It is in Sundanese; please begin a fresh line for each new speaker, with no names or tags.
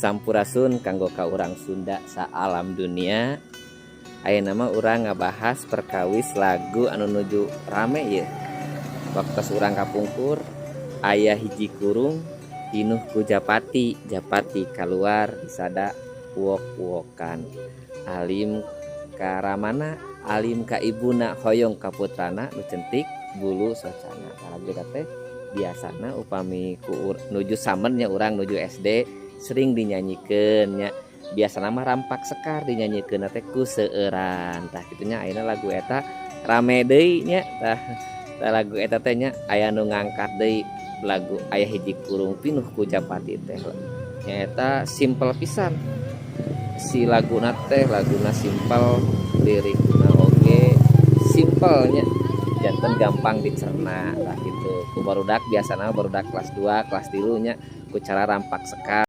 Sampurasun kanggo ka urang Sunda saalam dunia. Ayeuna mah urang ngabahas perkawis lagu anu nuju rame ye. Waktu urang kapungkur, aya hiji kurung pinuh ku japati, japati keluar disada uwok-uwokan. Alim ka ramana, alim ka ibuna, hoyong ka putrana nu centik bulu socana. Lagu eta teh biasana upami ku nuju samennya urang nuju SD sering dinyanyikan nya. Biasana mah Rampak Sekar dinyanyikan teh ku seueuran. Tah, kitu nya. Ayeuna lagu eta rame deui nya. Tah, tah lagu eta teh nya, aya nu ngangkat deui lagu Aya Hiji Kurung Pinuh ku Japati teh. Nyaeta simple pisan si laguna teh, laguna simple, lirikna oge simple nya, janten gampang dicerna lah gitu ku barudak. Biasana barudak kelas 2, kelas 3 nya, ku cara Rampak Sekar.